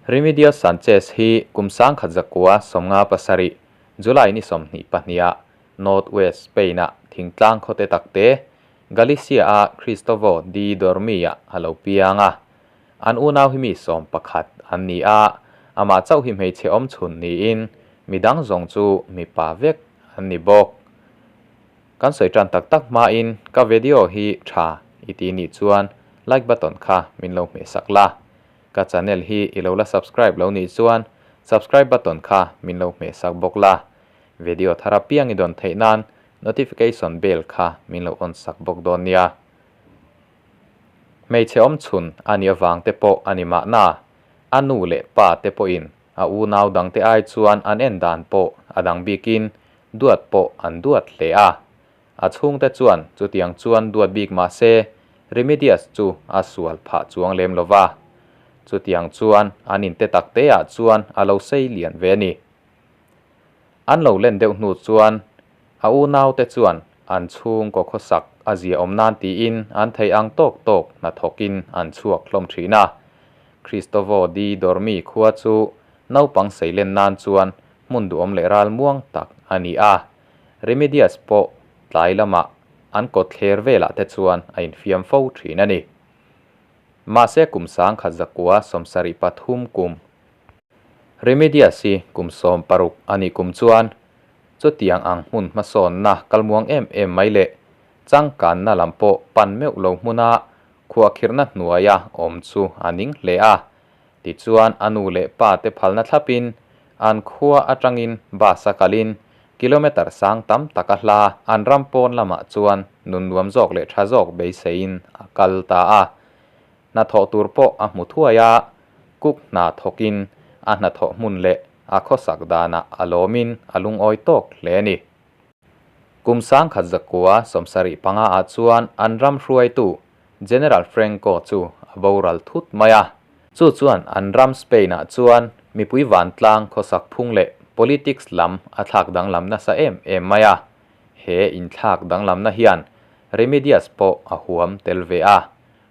Remedios Sanchez hi kum 1957, July ni 22 ah North West Spain ah thingtlang khawte takte Galicia a Cristovo di Dormi ah a lo piang a. An unau hi mi 11 an ni a, amah chauh hi hmeichhe awm chhun niin midang zawng chu mipa vek an ni bawk. Kan sawi tan tak tak hmain ka video hi tha i ti nih chuan like button kha min lo hmeh sak la. Ka channel hi i lo la subscribe lo nih chuan subscribe button kha min lo hmeh sak bawk la. Video thar apiang i dawn theih nan notification bell kha min lo on sak bawk dawn nia. Hmeichhe awm chhun a nih avang te pawh a ni mahna, a nu leh pa te pawhin a unau dangte ai chuan an en dan pawh a dang bikin duat pawh an duat hle a. A chhungte chuan chutiang chuan duat bik mah se, Remedios chu a sual phah chuang lem lo va. Chutiang chuan an inte tak te ah chuan a lo sei lian ve a ni. An lo len deuh hnu chuan a unaute chuan an chhungkaw khawsak a zia awm nan tiin an thei ang tawk tawk hnathawkin an chhuak hlawm thin a. Cristovo di Dormi khua chu naupang seilen nan chuan hmun duhawm leh ral muang tak a ni a. Remedios pawh tlai lamah an kawt thler velah te chuan a infiam fo thin a ni. Mahse kum 1973 kum Remedios hi kum 16 a nih kum chuan chutiang ang hmun hmasawnna kalmuang em em mai leh changkanna lam pawh pan meuh lo hmuna khuahkhirhna hnuaia awm chu a ning hle a. Tichuan a nu leh pa te phalna thlapin an khua atangin bus a kalin kilometre sang tam tak a hla an ram pawn lamah chuan nun nuam zawk leh tha zawk beiseiin a kal ta a. Hnathawh tur pawh a hmu thuai a, cook hna thawkin a hnathawh hmun leh a khawsak danah a lawmin a lungawi tawk hle a ni. Kum 1975 ah chuan an ram hruaitu General Franco chu a boral thut mai a. Chu chuan an ram Spain ah chuan mipui vantlang khawsak phung leh politics lam a thlak danglam nasa em em mai a. He inthlak danglamna hian Remedios pawh a huam tel ve a.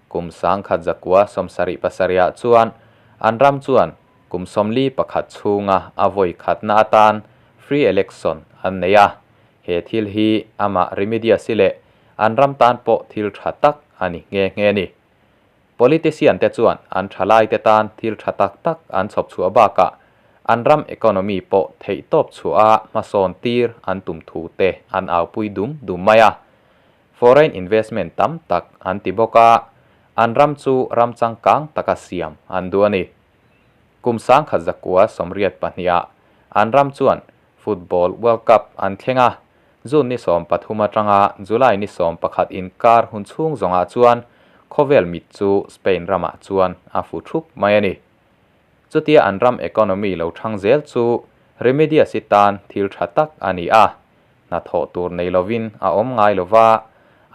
Kum 1977 ah chuan an ram chuan kum 41 chhunga a vawi khatna atan free election an nei a. He thil hi amah Remedios-i leh an ram tan pawh thil tha tak a ni nghe nghe a ni. Politician te chuan an thalai te tan thil tha tak tak an chhawp chhuah bakah an ram economy pawh theih tawp chhuah a hmasawn tir an tum thu te an aupui dum dum mai a. Foreign investment tam tak an ti bawk a, an ram chu ram changkang taka siam an duh a ni. Kum 1982 ah an ram chuan Football World Cup an thleng a, June ni 13 atanga July ni 11 inkar hun chhung zawngah chuan khawvel mit chu Spain ramah chuan a fu thup mai a ni. Chutia an ram economy lo thang zel chu Remedios-i tan thil tha tak a ni a, hnathawh tur nei lovin a awm ngai lova,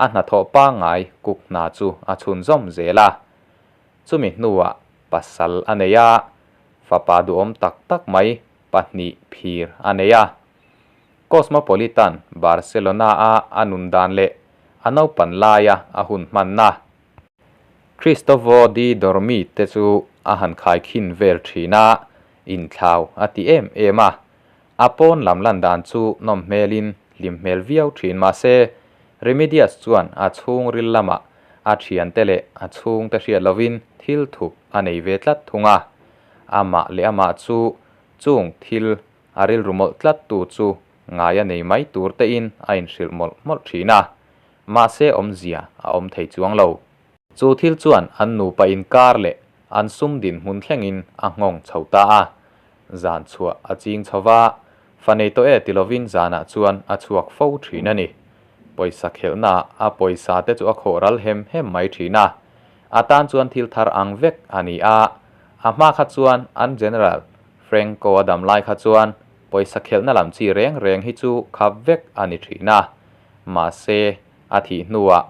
a hnathawh pangngai cook hna chu a chhunzawm zel a. Chumi hnuah pasal a nei a, fapa duhawm tak tak mai pahnih phir a nei a. Cosmopolitan Barcelona a a nun dan leh a naupan laia a hun hmanna. Cristovo di Dormi te chu a han khaikhin vel thin a, inthlau a ti em em a. A pawn lam lan dan chu nawm hmelin hlim hmel viau thin mah se, Remedios chuan a chhungril lamah a thiante leh a chhungte hriat lovin thil thup a nei ve tlat thung a. Amah leh amah chu chung thil a rilru mawlh tlat tu chu ngai a nei mai tur tein a inhrilh mawlh mawlh thin a, mahse awmzia a awm thei chuang lo. Chu thil chuan an nupa inkar leh an sum dinhmun thlengin a nghawng chho ta a, zan chhuah a ching chho va, fa nei tawh e ti lovin zanah chuan a chhuak fo thin a ni. Pawisa khelhnaah a pawisa te chu a khawh ral hem hem mai thin a, a tan chuan thil thar ang vek a ni a, a hma kha chuan an General Franco a dam lai kha chuan pawisa khelhna lam chi reng reng hi chu khap vek a ni thin a, mahse a thih hnuah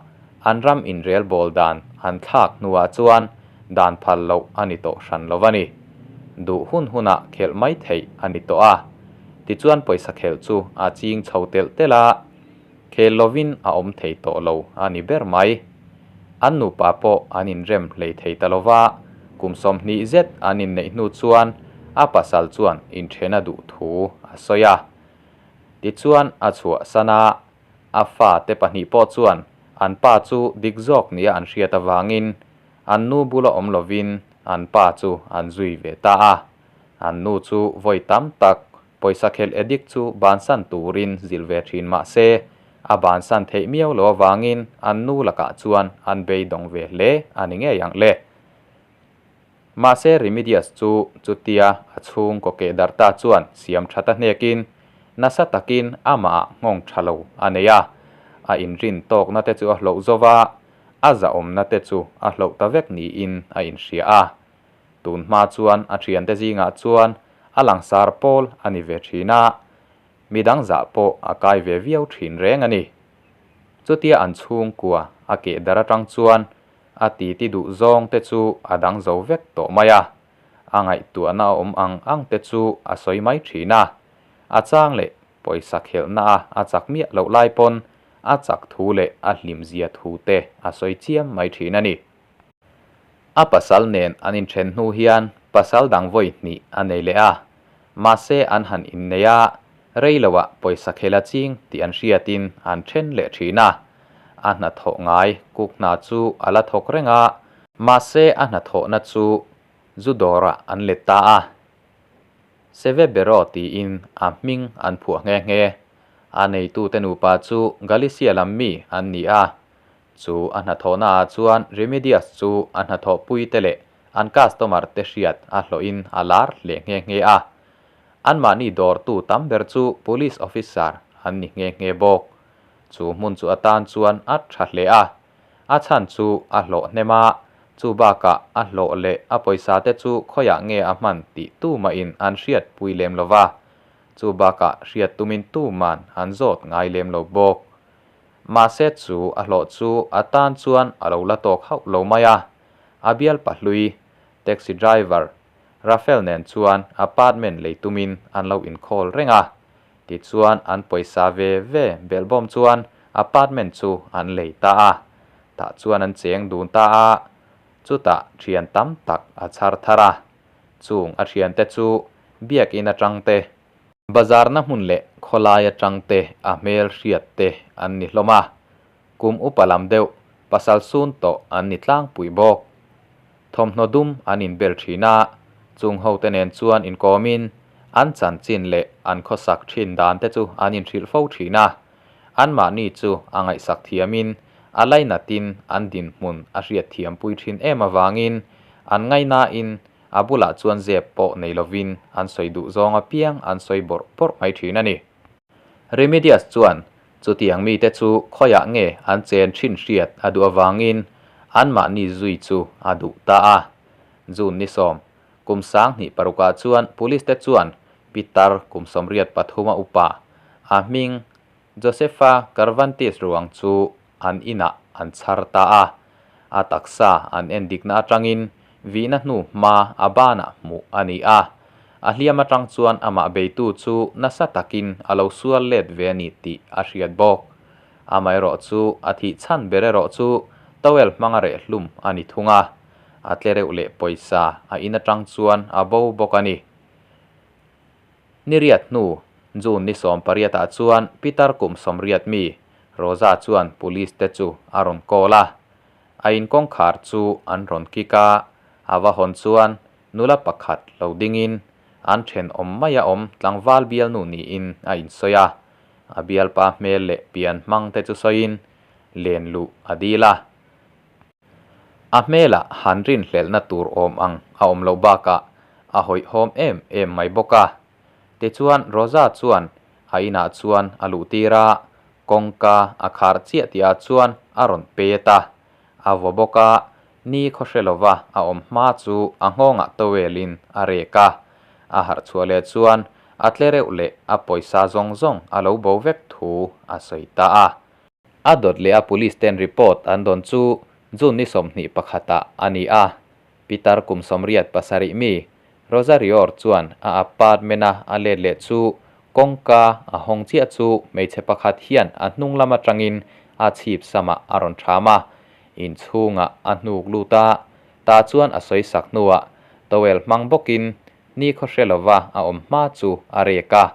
an ram inrel bawl dan an thlak hnuah chuan dan phal loh a ni tawh hran lo a ni. Duh hun hunah khelh mai theih a ni tawh a, tichuan pawisa khelh chu a ching chho telh telh a, khel lovin a awm thei tawh lo a ni ber mai. An nupa pawh an inrem hlei thei ta lova, Kum 20 zet an inneih hnu chuan a pasal chuan inthen a duh thu a sawi a. Tichuan a chhuahsan a, a fate pahnih pawh chuan an pa chu dik zawk nia an hriat avangin an nu bula awm lovin an pa chu an zui ve ta a. An nu chu vawi tam tak pawisa khelh addict chu bansan turin zilh ve thin mah se, a bansan theih miau lo avangin an nu lakah chuan an beidawng ve hle a ni ngei ang le. Mahse Remedios chu chutia a chhungkaw keh darh ta chuan siam that a hnekin nasa takin amah nghawng tha lo a nei a, a inrin tawkna te chu a hloh zo va, a zahawmna te chu a hloh ta vek niin a inhria a. Tun hma chuan a thiante zingah chuan a langsar pawl a ni ve thin a, midang zah pawh a kai ve viau thin reng a ni. Chutia an chhungkua a keh darh atang chuan A titi duh zawng te chu a dang zo vek tawh mai a, a ngaihtuahna a awm ang ang te chu a sawi mai thin a. A chang leh pawisa khelhna a a chak miah loh lai pawn a chak thu leh a hlim zia thu te a sawi chiam mai thin a ni. A pasal nen an inthen hnu hian pasal dang vawi hnih a nei leh a, mahse an han innei a, rei loah pawisa khel a ching tih an hriatin an then leh thin a. A hnathawh ngai kuk hna chu a la thawk reng a. Mahse a hnathawhna chu zu dawrah an let ta a. Seve Bero tiin a hming an phuah nghe nghe. A neitute nupa chu Galicia lam mi an ni a. Chu a hnathawhna ah chuan Remedios chu a hnathawhpuite leh an customer te hriat a hlawhin a lar hle nghe nghe a. Anmahni dawrtu tam ber chu police officer an ni nghe nghe bawk. Chu hmun chu atan chuan a tha hle a, a chhan chu a hlawh hnem a, chu bakah a hlawh leh a pawisa te chu khawiah nge a hman tih tumahin an hriat pui lem lo va, chu bakah hriat tumin tuman an zawt ngai lem lo bawk. Mahse chu a hlawh chu atan chuan a lo la tawk hauh lo mai a, a bial pahlui, taxi driver, Rafael nen chuan apartment lei tumin an lo inkhawl reng a, Tichuan an pawisa ve ve belhbawm chuan apartment chu an lei ta a, tah chuan an cheng dun ta a, chutah thian tam tak a chhar thar a, chung a thiante chu biakin atang te, bazarna hmun leh khawlai atang te a hmel hriat te an ni hlawm a, kum upa lam deuh pasal sun tawh an ni tlangpui bawk. Thawmhnaw dum an inbel thin a, chung hote nen chuan inkawmin an chanchin leh an khawsak thin dan te chu an inhrilh fo thin a. Anmahni chu a ngaihsak thiamin a lainatin an dinhmun a hriat thiampui thin em avangin an ngainain a bulah chuan zep pawh nei lovin an sawi duh zawng apiang an sawi bawrh bawrh mai thin a ni. Remedios chuan chutiang mite chu khawiah nge an chen thin hriat a duh avangin anmahni zui chu a duh ta a. June ni sawm, kum 2006 ah chuan police te chuan Pitar kum 83 a upa a hming Josefa Carvantis ruang chu an inah an chhar ta a, a taksa an en dikna atangin vihna hnu hma a banah hmuh a ni a. A hliam atang chuan amah beitu chu nasa takin a lo sual let ve a ni tih a hriat bawk. Amaherawh chu a thih chhan ber erawh chu towel hmanga reh hlum a ni thung a, a tle reuh leh pawisa a in atang chuan a bo bawk a ni. Ni riat hnu, June ni 18 ah chuan Peter kum 80 mi, Rosa chuan police te chu a rawn call a. A in kawngkhar chu an rawn kick a, a va hawn chuan nula pakhat lo dingin an thenawm maia awm tlangval bialnu niin a insawi a. A bialpa hmel leh pian hmang te chu sawiin len luh a dil a. A hmelah han rinhlelhna tur awm ang a awm loh bakah a hawihhawm em em mai bawk a. Tichuan Rosa chuan a inah chuan a luh tir a, kawngka a khar chiah tihah chuan a rawn pet a. A vaw bawk a, ni khaw hre lova a awm hma chu a nghawngah towel in a rek a. A harh chhuah leh chuan a tle reuh leh a pawisa zawng zawng a lo bo vek thu a sawi ta a. A dawt leh a police ten report an dawn chu June ni 21 ah a ni a. Pitar kum 87 mi Rosarior chuan a apartment a a let leh chu kawngka a hawng chiah chu hmeichhe pakhat hian a hnung lam atangin a chhip samah a rawn tham a, inchhungah a hnuk lut a. Tah chuan a sawi sak hnuah towel hmang bawkin nikhaw hre lova a awm hma chu a rek a,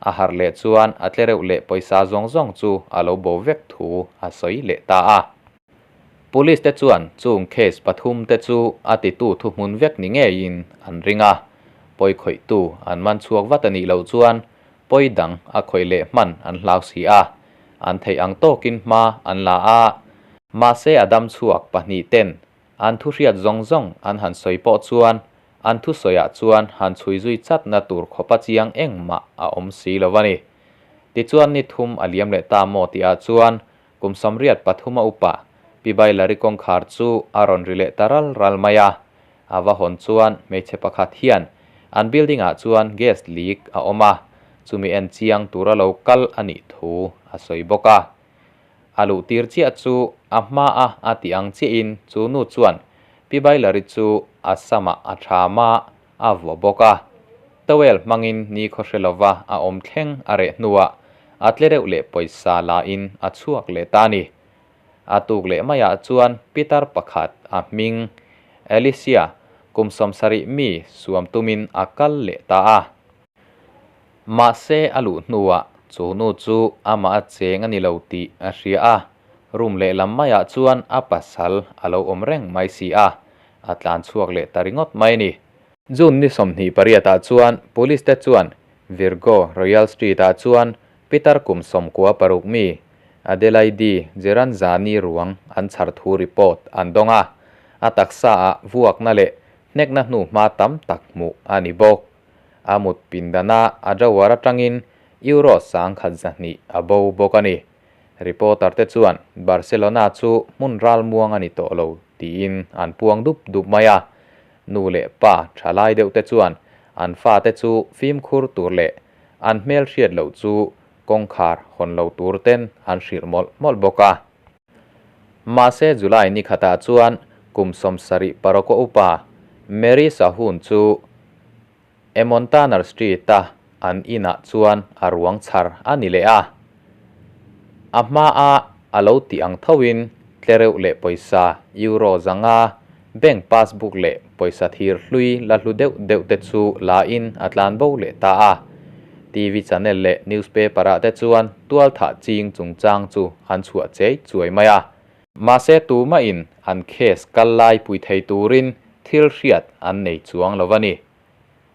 a harh leh chuan a tle reuh leh pawisa zawng zawng chu a lo bo vek thu a sawi leh ta a. Police te chuan chung case pathum te chu a titu thuhmun vek ni ngeiin an ring a, pawi khawihtu an man chhuak vat a nih loh chuan pawi dang a khawih leh hman an hlau si a, an theih ang tawkin hma an la a. Mahse a dam chhuak pahnih ten an thu hriat zawng zawng an han sawi pawh chuan an thusawiah chuan han chhui zui chatna tur khawpa chiang engmah a awm si lo a ni. Tichuan ni thum a liam leh ta maw tihah chuan Kum 83 a upa, Pi Bailari kawngkhar chu a rawn ri leh ta ral ral mai a. A va hawn chuan hmeichhe pakhat hian an building ah chuan gas leak a awm a, chumi en chiang tura lo kal a nih thu a sawi bawk a. A luh tir chiah chu a hma a a tih ang chiahin chu nu chuan Pi Bailari chu a samah a tham a, a vuah bawk a. Towel hmangin ni khaw hre lova a awm thleng a reh hnuah a tle reuh leh pawisa la in a chhuak leh ta a ni. A tuk leh maiah chuan pitar pakhat a hming Alicia kum 70 mi suam tumin a kal leh ta a. Mahse a luh hnuah chu nu chu amah a cheng a ni lo tih a hria a, room lehlam maiah chuan a pasal a lo awm reng mai si a, a tlan chhuak leh ta ringawt mai a ni. June ni 28 ah chuan Police te chuan Virgo Royal Street ah chuan Pitar kum 96 mi Adelaide Geranzani ruang an chhar thu report an dawng a, a taksa ah vuakna leh hnekna hnu hma tam tak hmuh a ni bawk. A mut pindana a drawer atangin Euro 1200 a bo bawk a ni. Reporter te chuan Barcelona chu hmun ralmuang a ni tawh lo tiin an puang dup dup mai a. Nu leh pa tha lai deuh te chuan an fate chu fimkhur tur leh an hmel hriat loh chu kawngkhar hawn lo tur ten an hrilh mawlh mawlh bawk a. Mahse July ni khatah chuan kum 76 upa Mary Sahun chu Emontaner Street-a an inah chuan a ruang chhar a ni leh a. A hmaa a lo tih ang thoin tlereuh leh pawisa euro 500, bank passbook leh pawisa thir hlui la hlu deuh deuh te chu la in a tlan bo leh ta a. TV channel leh newspaper-ah te chuan tualthah ching chungchang chu an chhuah chei chuai mai a. Mahse tumahin an case kal lai pui thei turin thil hriat an nei chuang lo a ni.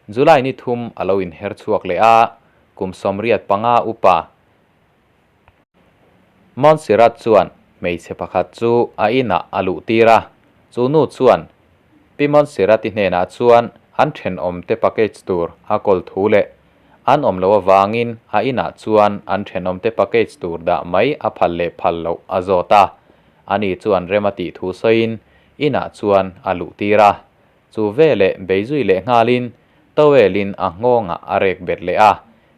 July ni thum a lo inher chhuak leh a, kum 85 upa Montserrat chuan hmeichhe pakhat chu a inah a luh tir a, chu nu chuan Pi Montserrat-i hnenah chuan an thenawmte package tur a kawl thu leh an awm loh avangin a inah chuan an thenawmte package tur dah mai a phal leh phal loh a zawt a, ani chuan rem a tih thu sawiin inah chuan a luh tir a. Chu veleh beizui leh nghalin towel-in a nghawngah a rek bet leh a,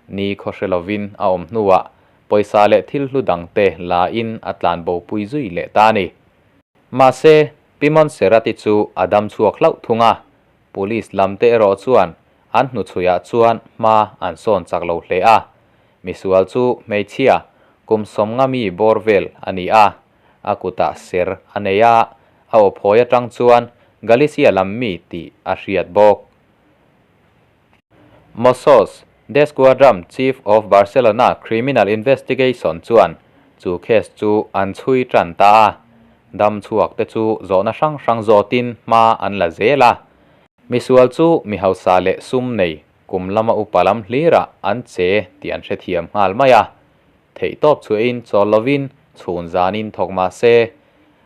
ni khaw hre lovin a awm hnuah pawisa leh thil hlu dangte la-in a tlan bopui zui leh ta a ni. Mahse, Pi Montserrat-i chu a dam chhuak hlauh thung a, Police lamte erawh chuan an hnuchhuiah chuan hma an sawn chak lo hle a. Misual chu hmeichhia kum 50 mi bawr vel a ni a, a kutah ser a nei a, a aw phawi atang chuan Galicia lam mi tih a hriat bawk. Mossos d'Esquadram Chief of Barcelona Criminal Investigation chuan chu case chu an chhui tan ta a, dam chhuak te chu zawhna hrang hrang zawtin hma an la zel a. Misual chu mi hausa leh sum nei kum lama upa lam hlirah an che tih an hrethiam nghal mai a. Theihtawp chhuahin chawl lovin chhun zanin thawk mah se,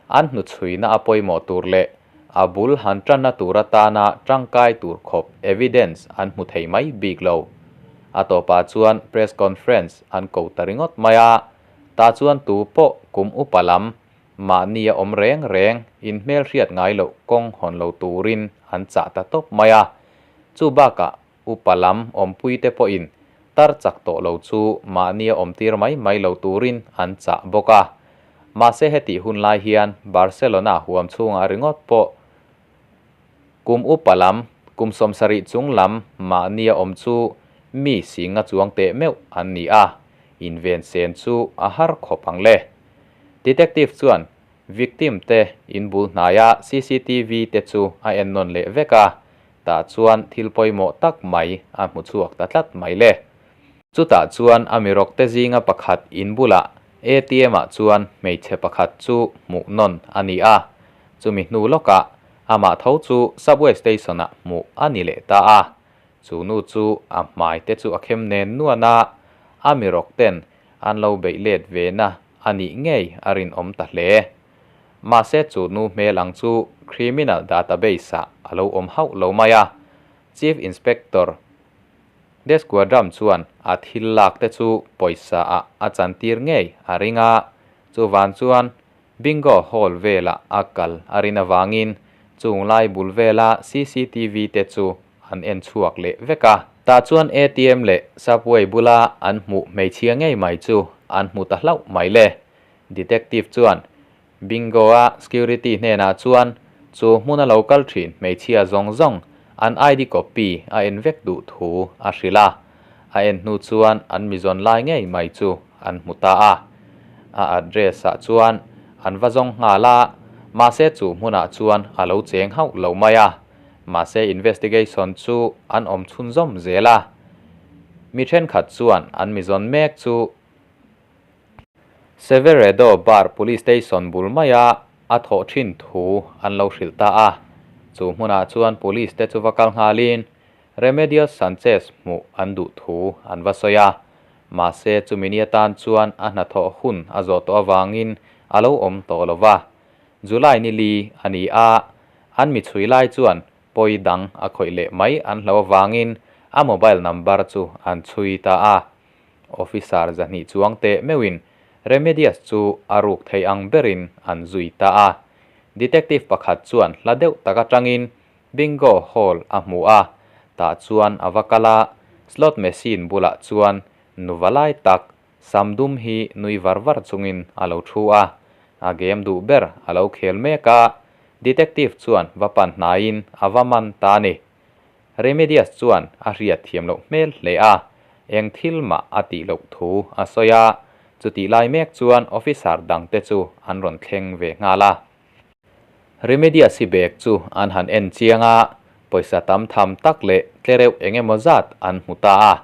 an hnuchhuina a pawimawh tur leh a bul han tanna tur atana tangkai tur khawp evidence an hmu thei mai bik lo. A tawpah chuan press conference an ko ta ringawt mai a, tah chuan tu pawh kum upa lam mahni a awm reng reng in hmelhriat ngai loh kawng hawn lo turin an chah ta tawp mai a. Chu bakah upa lam awmpuite pawhin tar chak tawh lo chu mahni a awmtir mai mai lo turin an chah bawk a. Mahse hetih hun lai hian Barcelona huam chhungah ringawt pawh kum upa lam, kum 70 chung lam mahni a awm chu mi singa chuang teh meuh an ni a, inven sen chu a har khawp ang le. Detective chuan. Victim te in bul hnaia cctv te chu a en nawn leh vek a, tah chuan thil pawimawh tak mai a hmu chhuak ta tlat mai le. Chutah chuan a mirawk te zinga pakhat in bulah ATM ah chuan hmeichhe pakhat chu hmuh nawn a ni a, chumi hnu lawkah amah tho chu subway station ah hmuh a ni leh ta a. Chu nu chu a hmai te chu a khem nen nuan a, a mirawk ten an lo beih let ve na a nih ngei a rinawm ta hle. Mahse chu nu hmel ang chu criminal database ah a lo awm hauh lo mai a, Chief Inspector Desquadram chuan a thil lak te chu pawisa ah a chantir ngei a ring a, chuvan chuan Bingo Hall velah a kal a rin avangin chung lai bul vela cctv te chu an en chhuak leh vek a. Tah chuan ATM leh Subway bula an hmuh hmeichhia ngei mai chu an hmu ta hlauh mai le. Detective chuan Bingo-a security hnenah chuan chu hmuna lo kal thin hmeichhia zawng zawng an ID copy a en vek duh thu a hrilh a. A en hnu chuan an mizawn lai ngei mai chu an hmu ta a. A address ah chuan an va zawng nghal a, mahse chu hmunah chuan a lo cheng hauh lo mai a. Mahse investigation chu an awm chhunzawm zel a. Mi thenkhat chuan an mizawn mek chu Severedo Bar Police Station bul maia a thawh thin thu an lo hrilh ta a. Chu hmunah chuan police te chu va kal nghalin Remedios Sanchez hmuh an duh thu an va sawi a, mahse chumi ni atan chuan a hnathawh hun a zawh tawh avangin a lo awm tawh lo va. July ni li a ni a, an mi chhui lai chuan pawi dang a khawih leh mai an hlo avangin a mobile number chu an chhui ta a. Officer zahnih chuang teh meuhin Remedios chu a ruk thei ang berin an zui ta a. Detective pakhat chuan hla deuh tak atangin Bingo Hall a hmu a, tah chuan a va kal a, slot machine bulah chuan nuva lai tak sam dum hi nui var var chungin a lo thu a, a game duh ber a lo khel mek a, detective chuan va pan hnaiin a va man ta a ni. Remedios chuan a hriat thiam loh hmel hle a, eng thil mah a tih loh thu a sawi a, chutih lai mek chuan officer dangte chu an rawn thleng ve nghal a. Remedios hi bag chu an han en chiang a, pawisa tam tham tak leh tlereuh eng emaw zat an hmu ta a.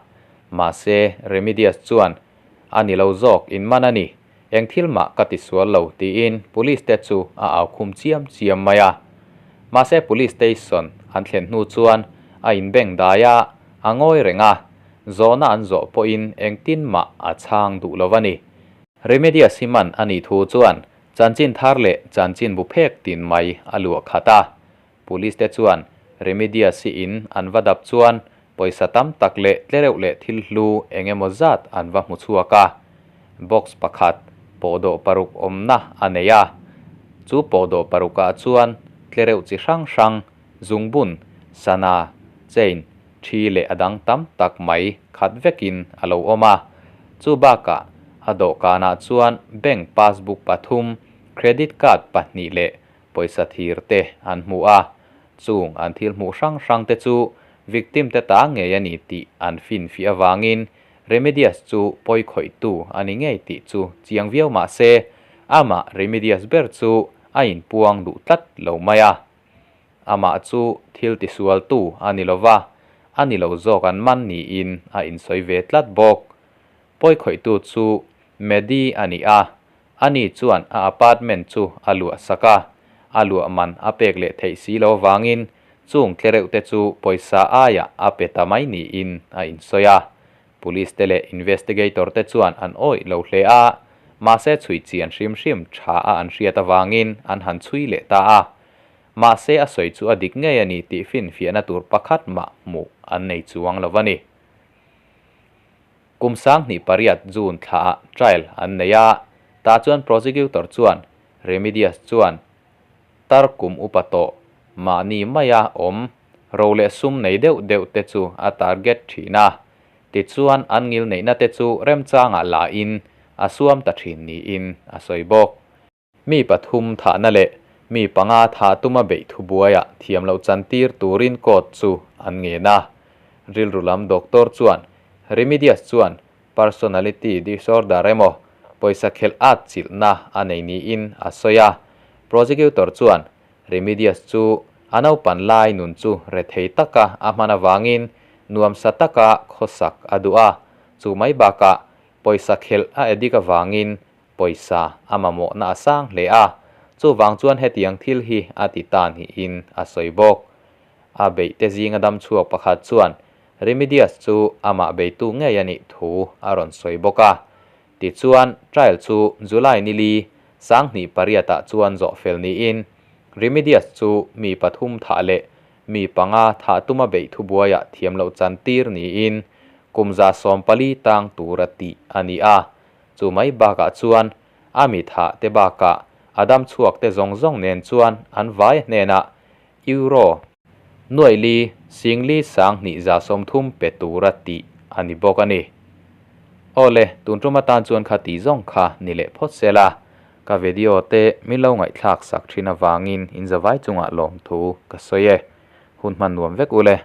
Mahse, Remedios chuan, A ni lo zawk, in man a ni. Eng thil mah ka ti sual lo, tiin police te chu a au khum chiam chiam mai a. Mahse, police station an thlen hnu chuan a inbeng dai a, a ngawi reng a. Zawhna an zawh pawhin engtin mah a chhang duh lo a ni. Remedios hi man a nih thu chuan Chanchin thar leh chanchin bu phek tin mai a luah khat a. Police te chuan Remedios hi in an va dap chuan pawisa tam tak leh tlereuh leh thil hlu eng emaw zat an va hmu chhuak a. Box pakhat pawhdawh paruk awmna a nei a. Chu pawhdawh parukah chuan tlereuh chi hrang hrang, zungbun, sana, chain, Thi leh a dang tam tak mai khat vekin a lo awm a. Chu bakah a dawhkanah chuan bank passbook pathum, credit card pahnih leh pawisa thir te an hmu a. Chung an thil hmuh hrang hrang te chu victim te ta ngei a ni tih an finfiah avangin Remedios chu pawi khawihtu a ni ngei tih chu chiang viau mah se, amah Remedios ber chu a inpuang duh tlat lo mai a. Amah chu thil tisualtu a ni lo va, a ni lo zawk an man niin a insawi ve tlat bawk. Pawikhawihtu chu Maddie a ni a, ani chuan a apartment chu a luah sak a, a luah man a pek leh theih si lo vangin chung tlereuh te chu pawisa aiah a pe ta mai niin a insawi a. Police te leh investigator te chuan an awih lo hle a, mahse chhui chian hrim hrim tha a an hriat avangin an han chhui leh ta a. Mahse a sawi chu a dik ngei a ni tih finfiahna tur pakhat mah hmuh an nei chuang lo a ni. Kum 2008 June thlaah trial an nei a, tah chuan prosecutor chuan Remedios chuan tar kum upa tawh mahni maia awm ro leh sum nei deuh deuh te chu a target thin a, tichuan an ngil neihna te chu remchangah la in a suam ta thin niin a sawi bawk. Mi pathum thahna leh mi panga thah tuma beih thubuaiah thiam loh chantir turin court chu an ngen a. Rilru lam doctor chuan Remedios chuan personality disorder emaw pawisa khelh at chilhna a nei niin a sawi a. Prosecutor chuan Remedios chu a naupan lai nun chu rethei taka a hman avangin nuamsa taka khawsak a duh a, chu mai bakah pawisa khelh a addict avangin pawisa a mamawhna a sang hle a, chuvang chuan hetiang thil hi a ti ta niin a sawi bawk. A beihte zinga dam chhuak pakhat chuan Remedios chu amah beitu ngei a nih thu a rawn sawi bawk a. Tichuan, trial chu July nili 2008 ah chuan zawh fel niin Remedios chu mi pathum thah leh mi panga thah tuma beih thubuaiah thiam loh chan tir niin kum 14 tang tura tih a ni a. Chu mai bakah chuan a mi thah te bakah a dam chhuak te zawng zawng nen chuan an vai hnenah Euro nuaih li singli 2130 pe tura tih a ni bawk a ni. Aw le, tun tum atan chuan kha tih zawng kha ni leh phawt se la, ka video te min lo ngaihthlak sak thin avangin in zavai chungah lawmthu ka sawi e. Hun hman nuam vek u le.